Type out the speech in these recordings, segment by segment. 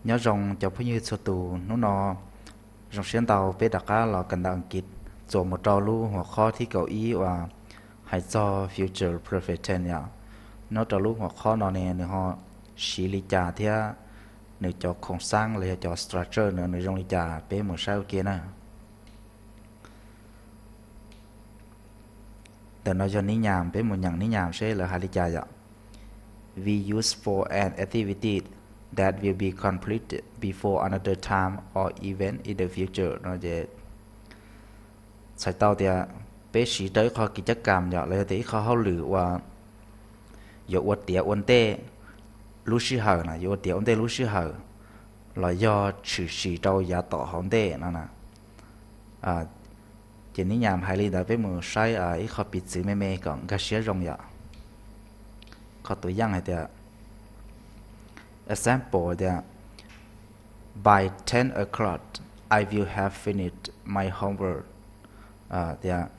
Nyob zoo cov phooj ywg txhua tus, hnub no zoo siab ntau peb rov qab los kawm ntawv Askiv txuas mus rau lub huam qhob thib kaum ib uas hais txog future perfect tense yom. Nyob rau lub huam qhob no ne nws ho siv li cas thiab nws cov khoom xaab los yog cov structure no nws zoo li cas, peb mus saib ua ke na. Ntawm no yog nib nyam, peb mus nyeem nib nyam seb lawv hais li cas yom. We use for an activity that will be completed before another time or event in the future no ces txhais tau tias peb siv rau ib qho kis cab kam yom, los yog tias ib qho hauj lwm uas yuav ua tiav ua ntej lub sij hawm na, yuav ua tiav ua ntej lub sij hawm los yog tshwm sim rau yav tom hauv ntej no na. Ces nib nyam hais li ntawd, peb mus saib ib qho piv txwv me me kom nkag siab zoo yom. Qhov tus yaj hais tias, example tias, by ten o'clock I will have finished my homework. Tias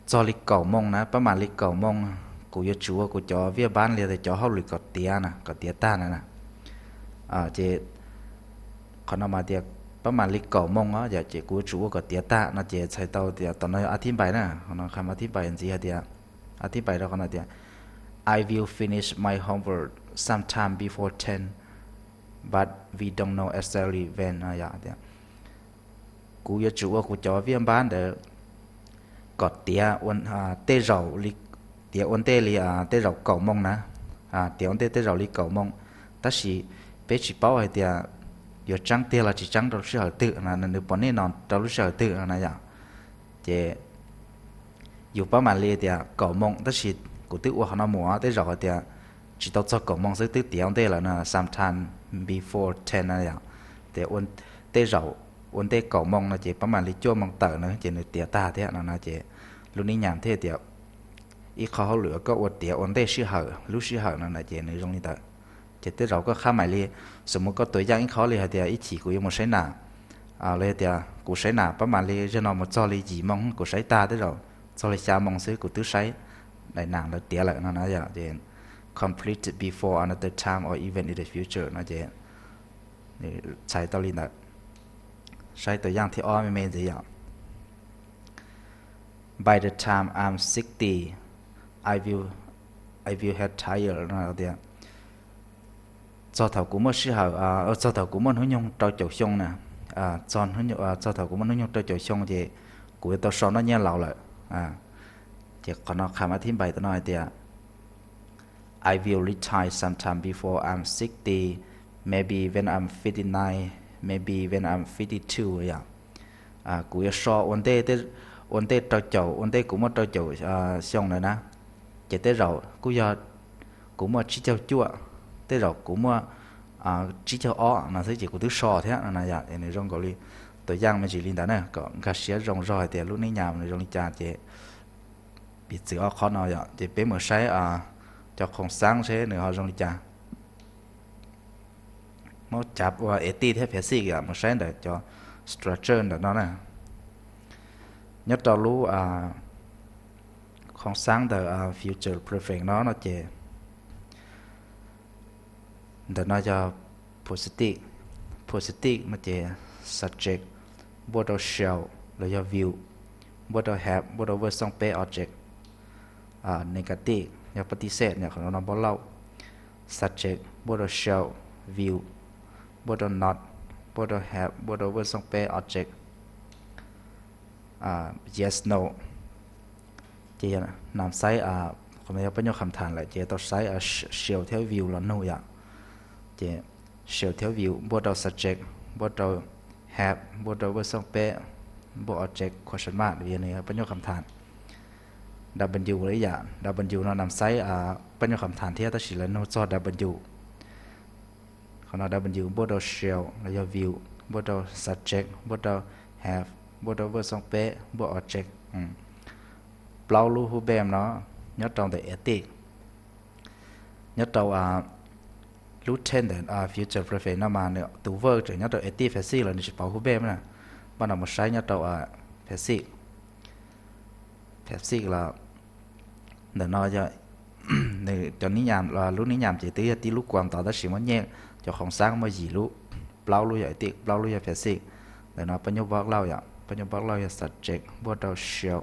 txog li kaum moo na, pab mam li kaum moo, kuv yuav tsum ua kuv cov viaj npab li tias cov hauj lwm kom tiav na, kom tiav tag na na. Ces qhov no mas tias pab mam li kaum moo os, ces kuv yuav tsum ua kom tiav tag no ces txhais tau tias tom no yog a thib npais na, qhov no qham a thib npais ntxiv hais tias, a thib npais rau qhov no tias, I will finish my homework sometime before ten, but we don't know exactly when no yom. Tias kuv yuav tsum ua kuv cov viaj npab ntawd kom tiav, tej zaum li, tiav ua ntej li tej zaum kaum moo na, tiav ua ntej tej zaum li kaum moo, tab sis peb tsis paub hais tias yuav tseeb tiag los tsis tseeb rau lub sij hawm twg no, nws pom nej no rau lub sij hawm twg no na yom. Ces yus pab mam li tias kaum moo, tab sis kuv twb ua qhov no mus, tej zaum hais tias tsis tau txog kaum moo xwb twb tiav ua ntej lawm no, sometime before ten no yom. Tias tej zaum ua ntej kaum moo no ces pab mam li cuaj moo tawm na ces nws tiav tag thiab no na ces lub nib nyam thiaj tias ib qho hauj lwm koj ua tiav ua ntej sij hawm, lub sij hawm no na ces nws zoo li ntawd. Ces tej zaum koj qhab mam li, xws mus koj tua yaj ib qho li hais tias ib chim kuv yuav mus saib nam, los yog tias kuv saib nam pab mam li zaum no mus txog li yim moo kuv saib tag, tej zaum txog li xya moo xwb kuv twb saib daim nam lawv tiav lawm no na yom. Ces complete before another time or event in the future no ces txhais tau li ntawd. Saib tua yaj thib ob me me ntxiv yom. By the time I'm sixty, I will, I will have tired no tias txog thaum kuv muaj sij hawm, txog thaum kuv muaj hnub nyoog rau caum xyoo na, txog thaum kuv muaj hnub nyoog rau caum xyoo ces kuv yuav tau so noj nyiaj laus lawm. Ces qhov no qham a thib npais tom no hais tias I will retire sometime before I'm sixty, maybe when I'm fifty-nine, maybe when I'm fifty-two yom. Kuv yuav so ua ntej, ua ntej rau caum, ua ntej kuv muaj rau caum xyoo ntawd na, ces tej zaum kuj yog kuv muaj tsib caug cuaj, tej zaum kuv muaj tsib caug ob no xwb ces kuv twb so thiab no na yom. Nws zoo nkaus li tua yaj me ntsis li ntawd na kom nkag siab zoo zog hais tias lub nib nyam nws zoo li cas ces piv txwv ob qhov no yom. Ces peb mus saib cov khoom xaab seb nws ho zoo li cas. Muab cav ua active thiab passive yom, mus saib ntawm cov structure ntawm no na. Nyob rau lub khoom xaab ntawm future perfect no no ces ntawm no yog positive, positive no ces subject npuaj rau shall los yog will, npuaj rau have npuaj rau verb xooj peb object. Negative yog ปฏิเสธ yom, qhov no npuaj lauj. Subject npuaj rau shall, will npuaj rau not, npuaj rau have npuaj rau verb xooj peb object. Yes, no. Ces yog nab xaib, qhov no yog pab nyuj kham tham lawm ces tau saib shall thiab will los nug yom. Ces shall thiab will npuaj rau subject, npuaj rau have, npuaj rau verb xooj peb, npuaj object question mark, vim nws yog pab nyuj kham tham. W ib yam, W no nab xaib pab nyuj kham tham thiab tab sis lawv nug txog W. Qhov no W npuaj rau shall los yog will, npuaj rau subject, npuaj rau have, npuaj rau verb xooj peb, npuaj object. Plaub lub hub bem no nyob rau ntawm active. Nyob rau lub ten ntawm future perfect no mas nws tus verb tseem nyob rau active passive los nws tsis pauv hub bem na. Pab no mus saib nyob rau passive, passive los ntawm no yog nws cov nib nyam, lub nib nyam ces twb yog tib lub kuam ntawd tab sis muab nyej Cov khoom xaab muaj yim lub, plaub lub yog edit, plaub lub yog passive. Ntawm no pab nyuj box lauj yom, pab nyuj box lauj yog subject npuaj rau shell,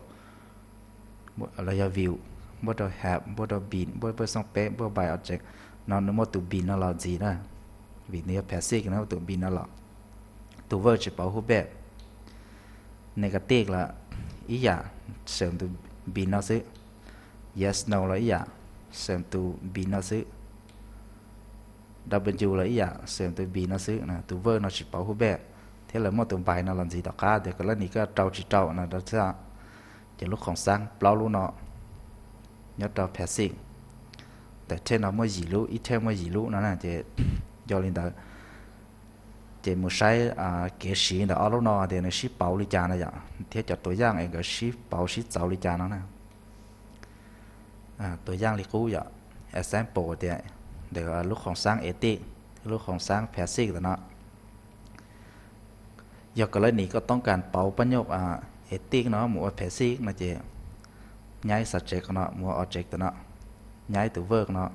los yog view npuaj rau have, npuaj rau bin, npuaj verb xoob peb, npuaj by object. No nws muaj tus bin no los ntxiv na, vim nws yog passive na, muaj tus bin no los. Tus verb tsis pauv hu bej. Negative los ib yam, xeem tus bin no xwb. Yes no los ib yam, xeem tus bin no xwb. W los ib yam, xeem tus bin no xwb. Tus verb no tsis pauv hu bej, thiab lawv muaj tus by no los ntxiv tom qab tias koj lab nis koj rau tsis rau no rau thiab. Ces lub khoom xaab plaub lub no nyob rau passive. Ntawm thej no muaj yim lub, ib thej muaj yim lub no na, ces yog li ntawd ces mus saib kev siv ntawm ob lub no tias nws sib pauv li cas no yom, thiab cov tua yaaj es nkawd sib pauv sib txauv li cas no na. Tua yaaj li qub yom, example tias ntawm lub khoom xaab edit, lub khoom xaab passive ntawm no. Yog koj lab nis koj toob kas pauv pab nyuj edit no mus ua passive no ces nyaib subject qhov no mus ua object tom no, nyaib tus verb no.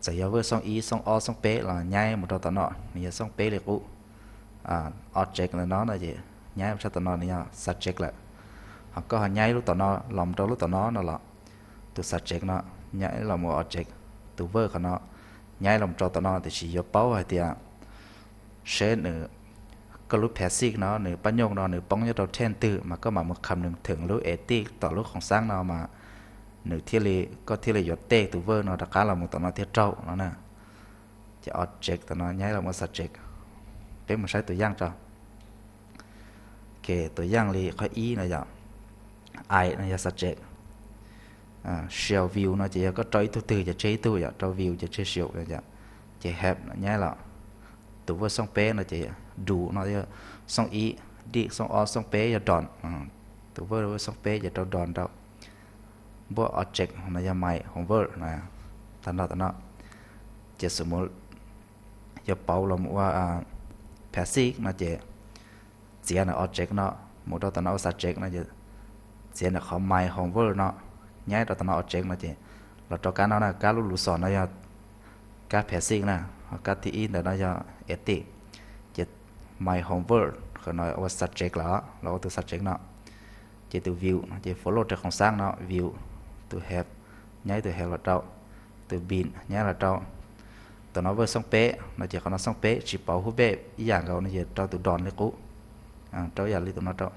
Txawm yog verb xoob ib, xoob ob, xoob peb los nyaib mus rau tom no, nws yog xoob peb li qub. Object ntawm no no ces nyaib mus txog tom no nws yog subject lawm. Ho koj ho nyaib lub tom no los mus rau lub tom no no los tus subject no nyaib los mus ua object, tus verb qhov no nyaib los mus rau tom no, tiam sis yuav paub hais tias seb nws, koj lub passive no nws pab nyuj no nws poob nyob rau thej twg mas koj mam mus kham nws theem lub edit tom lub khoom xaab no mas nws thiaj li, koj thiaj li yuav tej tus verb no rov qab los mus tom no thiaj raug no na. Ces object tom no nyaib los mus subject. Peb mus saib tus yaaj tso. Ces tus yaaj li qhov ib no yog I no yog subject. Shell view no ces yog koj rau ib tug twg ces tseg ib tug yom, rau view ces tseg shell yom. Ces have nyaib los, tus verb xoob peb no ces do no yog xoob ib, did xoob ob, xoob peb yog done. Tus verb xoob peb ces rau done rau. Npuaj object no yog my homework na, tag nrho tom no. Ces xum mus yuav pauv los ua passive no ces txiav nws object no mus rau tom no ua subject no ces txiav nws qhov my homework no, nyaib rau tom no object no ces los rau kab no na, kab lub lus xos no yog kab passive na, ho kab thib ib ntawm no yog edit. Ces my homework qhov no ua subject los, los ua tus subject no. Ces tus view no ces follow rau khoom xaab no, view, tus have, nyaib tus have los rau, tus bin nyaib los rau. Tom no verb xoob peb no ces qhov no xoob peb tsis pauv hu bej ib yam nkaus no ces rau tus done li qub, rau ib yam li tus no rau.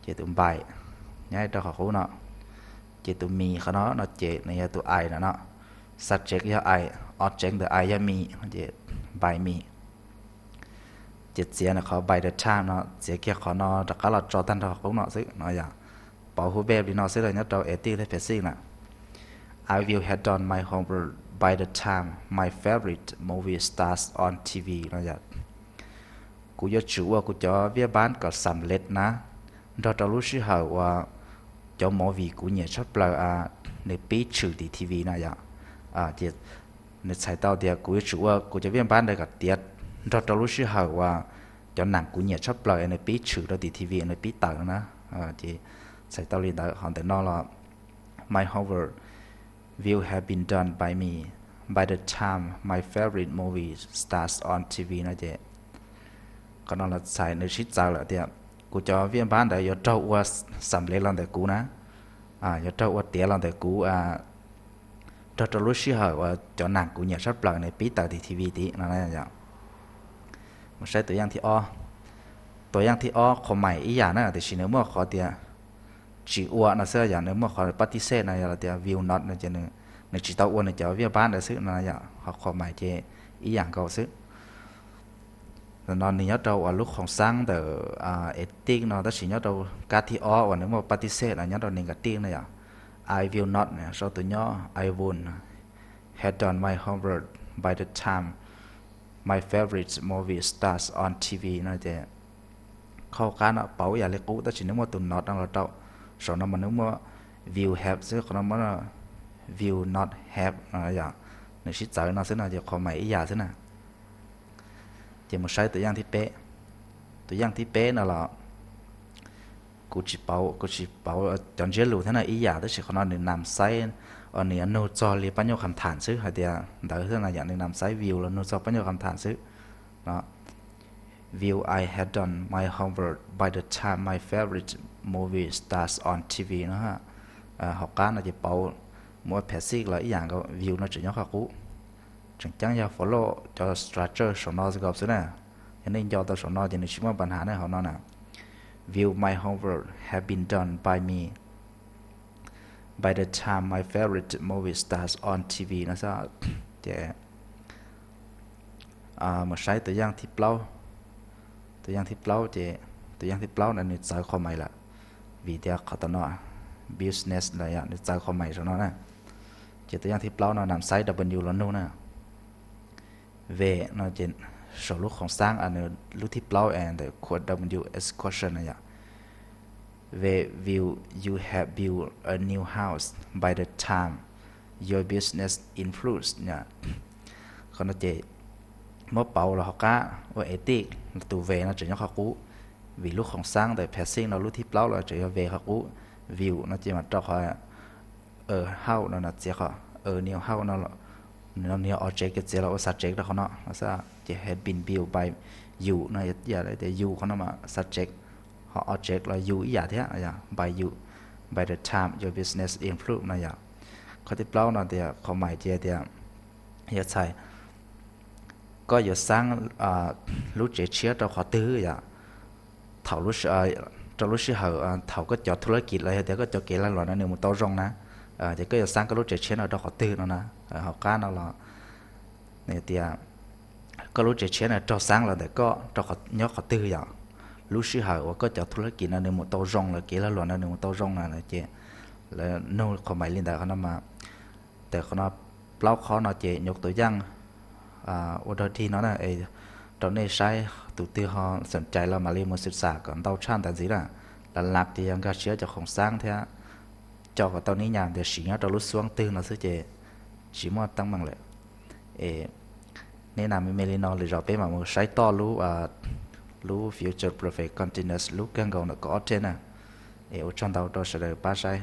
Ces tus by nyaib rau qhov qub no. Ces tus me qhov no no ces nws yog tus I no no. Subject yog I, object ntawm I yog me, ces by me. Ces txiav nws qhov by the time no, txiav kiag qhov no rov qab los tso tag nrho qub no xwb no yom. Pauv hu bej li no xwb los nyob rau edit thiab passive na. I will have done my homework by the time my favorite movie starts on T V no yom. Kuv yuav tsum ua kuv cov viaj npab kom xam lej na, nrog rau lub sij hawm uas cov movie kuv nyiam tshaj plaws nws pib tshwm tim T V na yom. Ces nws txhais tau tias kuv yuav tsum ua kuv cov viaj npab ntawd kom tiav nrog rau lub sij hawm uas cov nam kuv nyiam tshaj plaws es nws pib tshwm rau tim T V nws pib tawm no na. Ces txhais tau li ntawd. Ho ntawm no los my homework will have been done by me by the time my favorite movie starts on T V no ces qhov no los txhais nws sib txawv lawm tias kuv cov viaj npab ntawd yuav raug ua xam lej los ntawm kuv na, yuav raug ua tiav los ntawm kuv nrog rau lub sij hawm uas cov nam kuv nyiam tshaj plaws nws pib tawm tim T V tim no. Mus saib tus yaaj thib ob. Tus yaaj thib ob qhuas mais ib yam na, tiam sis nws muaj qhov tias tsis ua no xwb yom, nws muaj qhov pab tib xej no yog tias will not no ces nws tsis tau ua nws cov viaj npab ntawd xwb no yom, ho qhuas mais ces ib yam nkaus xwb. No nws nyob rau uas lub khoom xaab ntawm edit no, tab sis nyob rau kab thib ob uas nws muaj pab tib xej no nyob rau negative no yom. I will not, sau tus nyob I won't have done my homework by the time my favorite movie starts on T V no ces khau qab no pauv ib yam li qub tab sis nws muaj tus not no los rau. Saum no mas nws muaj will have xwb, qhov no muaj will not have no yom. Nws sib txawv no xwb no ces qhuas mais ib yam xwb na. Ces mus saib tus yaaj thib peb. Tus yaaj thib peb no los kuv tsis pauv, kuv tsis pauv cov ntsiab lus thiab no ib yam, tab sis qhov no nws nam saib Nws nug txog li pab nyuj kham tham xwb hais tias ntawd xwb na yom, nws nam xaiv view los nug txog pab nyuj kham tham xwb no. View, I had done my homework by the time my favorite movie starts on T V no. Hauv qab no ces pauv mus ua passive los ib yam nkaus, view no tseem nyob qhov qub. Tseem ceeb yog follow cov structure saum no nkaus xwb na. Yog nej nco tau saum no ces nws tsis muaj pab nyuj kham tham ne hauv no na. View, my homework had been done by me by the time my favorite movie starts on T V no xwb. Ces mus saib tus yaj thib plaub. Tus yaj thib plaub ces, tus yaj thib plaub no nws txawv qhov mais lawm, vim tias qhov tom no business lawm yom, nws txawv qhov mais saum no na. Ces tus yaj thib plaub no nam xaiv W los nug na. Ve no ces saum lub khoom xaab, nws lub thib plaub es ntawm quote W exclusion no yom. Ve, will you have built a new house by the time your business improves? Qhov no ces muab pauv los hauv qab ua edit, tus ve no tseem nyob qhov qub, vim lub khoom xaab ntawm passive no lub thib plaub los tseem yog ve qhov qub, will no ces mam rau qhov house no txiav qhov, new house no, nws yog object ces txiav los ua subject rau qhov no xwb. Ces had been built by you no, tias you qhov no mas subject, ho object los you ib yam thiab, by you, by the time your business improve no yom. Qhov thib plaub no tias qhov mais ces tias, yog txhais koj yuav xaab lub tsev tshiab rau qhov twg yom, thaum, rau lub sij hawm thaum koj cov thu lab kis los yog tias koj cov kev lag luam no nws mus tau zoo na, ces koj yuav xaab koj lub tsev tshiab no rau qhov twg no na. Hauv qab no los nws tias koj lub tsev tshiab no raug xaab los ntawm koj rau, nyob qhov twg yom, lub sij hawm uas koj cov thu lab kis no nws mus tau zoo lawm, kev lag luam no nws mus tau zoo na, ces lawv nug qhov mais li ntawd qhov no mas. Ntawm qhov no plaub qhov no ces nyuj tus yaj ua dog dig no na, rau nej saib tus twg ho xoom cai los mam li mus xwm xam kom ntau tshaj ntawd ntxiv na. Lav lav ces yog nkag siab cov khoom xaab thiab coj kom tau nib nyam tias siv nyob rau lub xuab twg no xwb ces tsis muaj teeb meem lawm. Es nej nam me me li no lwm zaus peb mam mus saib toj lub, lub future perfect continuous lub kawg nkaus ntawm kaum ob reg na. Es ua tsaug ntau rau sawv daws pab saib.